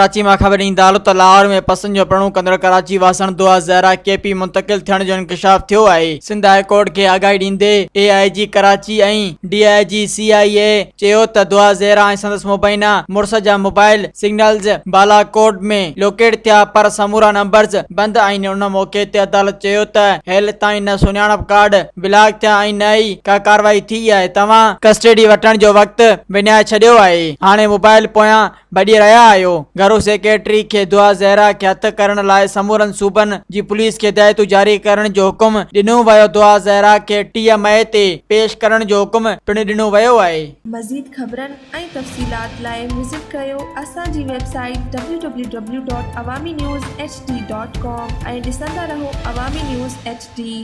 ڪراچي مان خبر ڏيندي عدالت لاهور ۾ پسند جو پرڻو ڪندڙ ڪراچي واسڻ دعا زهرا ڪي پي منتقل ٿيڻ جو انڪشاف ٿيو آهي. سنڌ هاء ڪورٽ کي آگاهي ڏيندي اي آء جي ڪراچي ۽ ڊي I جي سي آء اي چيو ته دعا زهرا ۽ سندس مبينا مڙس جا موبائل سگنلز بالاڪوٽ ۾ لوڪيٽ ٿيا پر سمورا نمبرز بند آهن ان موقعي تي عدالت چيو ته هيل تائين نه سڃاڻپ ڪارڊ بلاڪ ٿيا ۽ نه ئي ڪا ڪارروائي ٿي آهي توهان ڪسٽڊي وٺڻ جو وقت وڃائي ڇڏيو آهي هاڻي موبائل پويان ڀڄي رهيا آهيو، گهرو سيڪريٽري کي دعا زهرا کي هٿ ڪرڻ لاء سمورن صوبن جي پوليس کي هدايتون جاري ڪرڻ جو حڪم ڏنو ويو، دعا زهرا کي 30 مئي تي پيش ڪرڻ جو حڪم پڻ ڏنو ويو آهي. مزيد خبرن ۽ تفصيلات لاء وزٽ ڪريو اسان جي website W W W dot Awami news H D dot com ۽ ڏسندا رهو عوامي نيوز ايڇ ڊي.